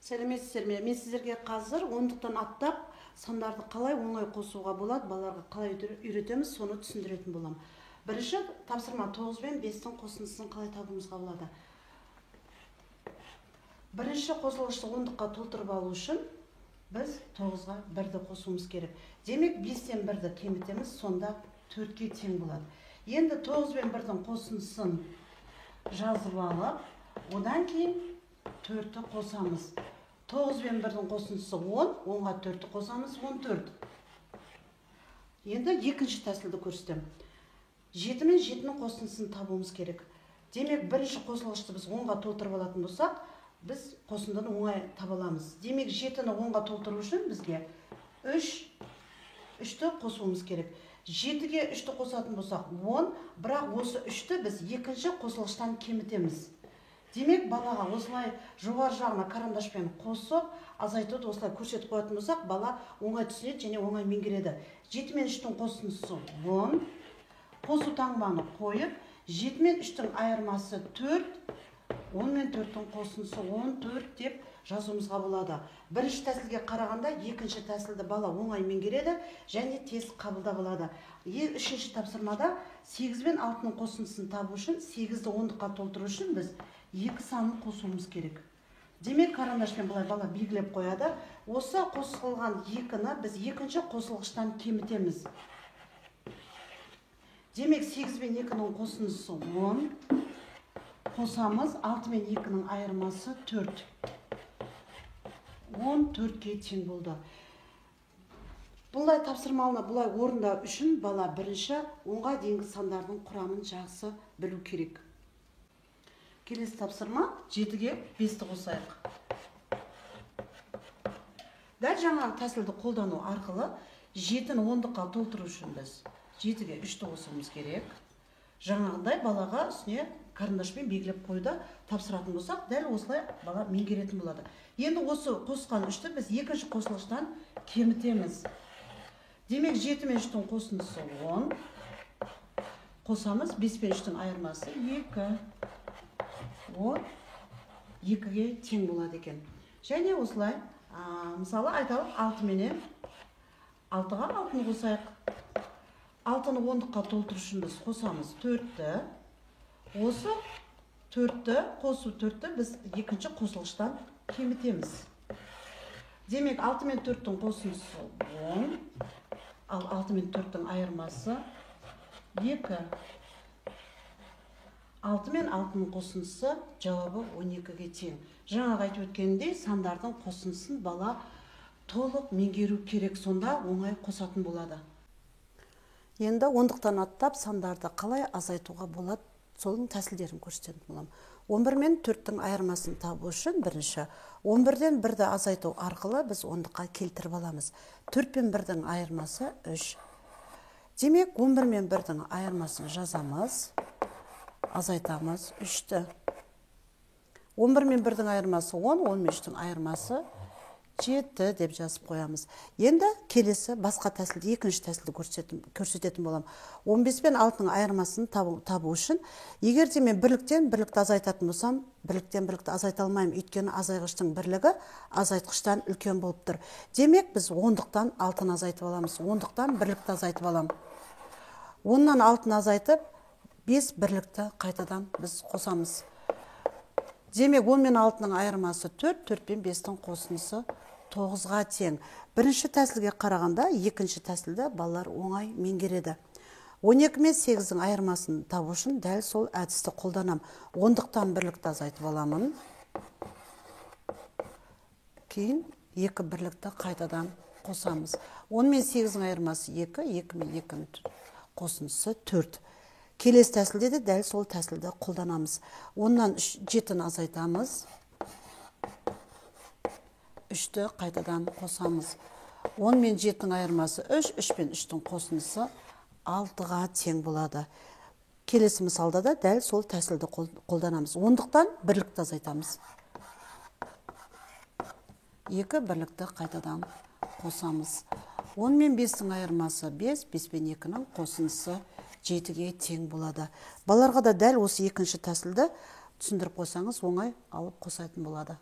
Сәлеметсіздер ме? Мен сіздерге қазір ондықтан аттап сандарды қалай оңай қосуға болады, балаларға қалай үйретеміз, соны түсіндіретін боламын. Бірінші тапсырма: 9 бен 5-тің қосындысын қалай табуымызға болады? Бірінші қосылғышты ондыққа толтырып алу үшін біз 9-ға 1-ді қосуымыз керек. Демек, 5-тен 1-ді кемітеміз, сонда 4-ке тең болады. Енді 9 бен 1-дің қосындысын жазып алып, одан кейін 4-ті қосамыз. 9 бен 1-дің қосындысы 10, 10-ға 4-ті қосамыз, 14. Енді екінші тәсілді көрсетемін. 7 мен 7-нің қосындысын табуымыз керек. Демек, бірінші қосылғышты біз 10-ға толтырып алатын болсақ, біз қосындыны оңай таба аламыз. Демек, 7-ні 10-ға толтыру үшін бізге 3-ті қосуымыз керек. 7-ге 3-ті қосатын болсақ 10, бірақ осы 3-ті біз екінші қосылғыштан кемітеміз. Демек, балаға осылай жоғары жағына карандашпен қосып, азайтуды осылай көрсетіп қоятын болсақ, бала оңай түсінеді және оңай меңгереді. 7 мен 3-тің қосындысы 10. Қосу таңбаны қойып, 7 мен 3-тің айырмасы 4, 10 мен 4-тің қосындысы 14 деп жазуымызға болады. Бірінші тәсілге қарағанда екінші тәсілді бала оңай меңгереді және тез қабылдап алады. Үшінші тапсырмада 8 бен 6-ның қосындысын табу үшін, 8-ді ондыққа толтыру үшін біз екі санын қосуымыз керек. Демек, карандашпен былай бала белгілеп қояды. Осы қосылған 2-ні біз екінші қосылғыштан кемітеміз. Демек, 8 бен 2-нің қосындысы 10. Қосамыз, 6 мен 2-нің айырмасы 4. 14-ке тең болды. Бұлай тапсырманы бұлай орындау үшін бала бірінші 10-ға дейінгі сандардың құрамын жақсы білу керек. Келесі тапсырма: 7-ге 5-ті қосайық. Дәл жаңағы тәсілді қолдану арқылы 7-ні ондыққа толтыру үшін біз 7-ге 3-ті қосуымыз керек. Жаңағындай балаға үстіне карандашпен белгілеп қоюда тапсыратын болсақ, дәл осылай бала меңгеретін болады. Енді осы қосқан 3-ті біз екінші қосылғыштан кемітеміз. Демек, 7 мен 3-тің қосындысы 10. Қосамыз, 5 пен 3-тің айырмасы 2. 10 2-ге тең болады екен. Және осылай, мысалы, айталық, 6 менен 6-ға 6-ны қосайық. 6-ны ондыққа толтыру үшін біз қосамыз 4-ті. Осы 4-ті қосу 4-ті біз екінші қосылғыштан кемітеміз. Демек, 6 мен 4-тің қосындысы 10, ал 6 мен 4-тің айырмасы 2. 6 мен 6-ның қосындысы жауабы 12-ге тең. Жаңағы айтып өткенімдей, сандардың қосындысын бала толық меңгеру керек, сонда оңай қосатын болады. Енді ондықтан аттап сандарды қалай азайтуға болады, соның тәсілдерін көрсететін боламын. 11 мен 4-тің айырмасын табу үшін бірінші 11-ден 1-ді азайту арқылы біз ондыққа келтіріп аламыз. 4 пен 1-дің айырмасы 3. Демек, 11 мен 1-дің айырмасын жазамыз, азайтамыз 3-ті. 11 мен 1-дің айырмасы 10, 10 мен 3-тің айырмасы 7 деп жазып қоямыз. Енді келесі басқа тәсілді, екінші тәсілді көрсететін боламын. 15 пен 6-ның айырмасын табу үшін, егер де мен бірліктен бірлікті азайтатын болсам, бірліктен бірлікті азайта алмаймын, өйткені азайғыштың бірлігі азайтқыштан үлкен болып тұр. Демек, біз ондықтан 6-ны азайтып аламыз. Ондықтан бірлікті азайтып аламын. 10-нан 6-ны азайтып, 5 бірлікті қайтадан біз қосамыз. Демек, 10 мен 6-ның айырмасы 4, 4 пен 5-тің қосындысы 9-ға тең. Бірінші тәсілге қарағанда екінші тәсілді балалар оңай меңгереді. 12 мен 8-дің айырмасын табу үшін дәл сол әдісті қолданам. Ондықтан бірлікті азайтып аламын. Кейін 2 бірлікті қайтадан қосамыз. 10 мен 8-дің айырмасы 2, 2 мен 2-нің қосындысы 4. Келесі тәсілде де дәл сол тәсілді қолданамыз. 10-нан 7-ні азайтамыз. 3-ті қайтадан қосамыз. 10 мен 7-нің айырмасы 3, 3 пен 3-тің қосындысы 6-ға тең болады. Келесі мысалда да дәл сол тәсілді қолданамыз. Ондықтан бірлікті азайтамыз. 2 бірлікті қайтадан қосамыз. 10 мен 5-тің айырмасы 5, 5 пен 2-нің қосындысы 7-ге тең болады. Балаларға да дәл осы екінші тәсілді түсіндіріп қойсаңыз, оңай алып қосайтын болады.